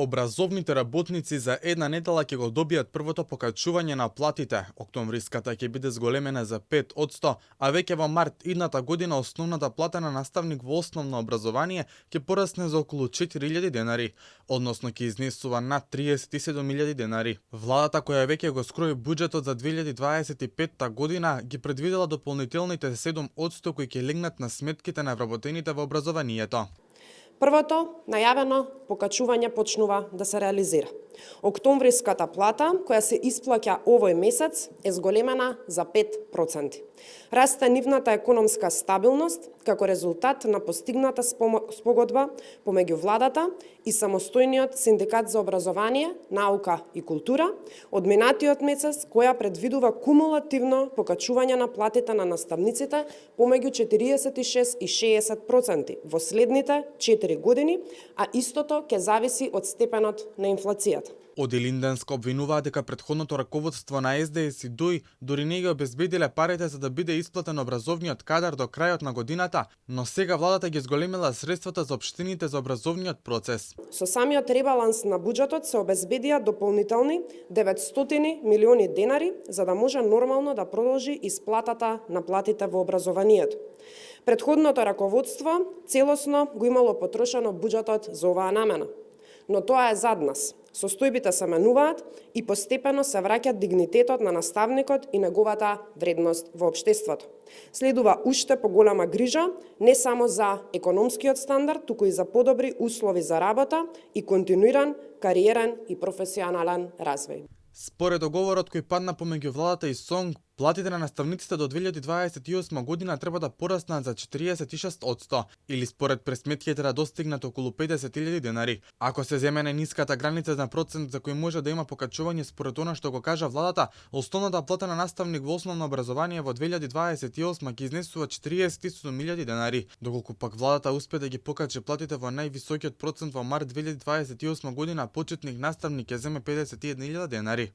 Образовните работници за една недела ќе го добијат првото покачување на платите. Октомвриската ќе биде зголемена за 5%, а веќе во март идната година основната плата на наставник во основно образование ќе порасне за околу 4000 денари, односно ќе изнесува над 37.000 денари. Владата која веќе го скрои буџетот за 2025 година ги предвидела дополнителните 7% кои ќе легнат на сметките на вработените во образованието. Првото, најавено покачување почнува да се реализира. Октомвриската плата, која се исплаќа овој месец, е зголемена за 5%. Расте нивната економска стабилност како резултат на постигната спогодба помеѓу владата и самостојниот синдикат за образование, наука и култура од минатиот месец, која предвидува кумулативно покачување на платите на наставниците помеѓу 46 и 60% во следните 4 години, а истото ќе зависи од степенот на инфлацијата. Од Илинденска обвинуваат дека претходното раководство на СДС и ДОИ дури не ги обезбедиле парите за да биде исплатен образовниот кадар до крајот на годината, но сега владата ги зголемила средствата за општините за образовниот процес. Со самиот ребаланс на буџетот се обезбедија дополнителни 900 милиони денари за да може нормално да продолжи исплатата на платите во образованието. Претходното раководство целосно го имало потрошено буџетот за оваа намена, но тоа е зад нас. Состојбите се менуваат и постепено се враќа дигнитетот на наставникот и неговата вредност во општеството. Следува уште поголема грижа не само за економскиот стандард, туку и за подобри услови за работа и континуиран кариерен и професионален развој. Според договорот кој падна помеѓу владата и СОНГ, платите на наставниците до 2028 година треба да пораснат за 46%, или според пресметките да достигнат околу 50.000 денари. Ако се земе најниската граница на процент за кој може да има покачување според она што го кажа владата, основната плата на наставник во основно образование во 2028 ќе изнесува 47.000 денари, доколку пак владата успе да ги покачи платите во највисокиот процент во март 2028 година, почетник наставник ќе земе 51.000 денари.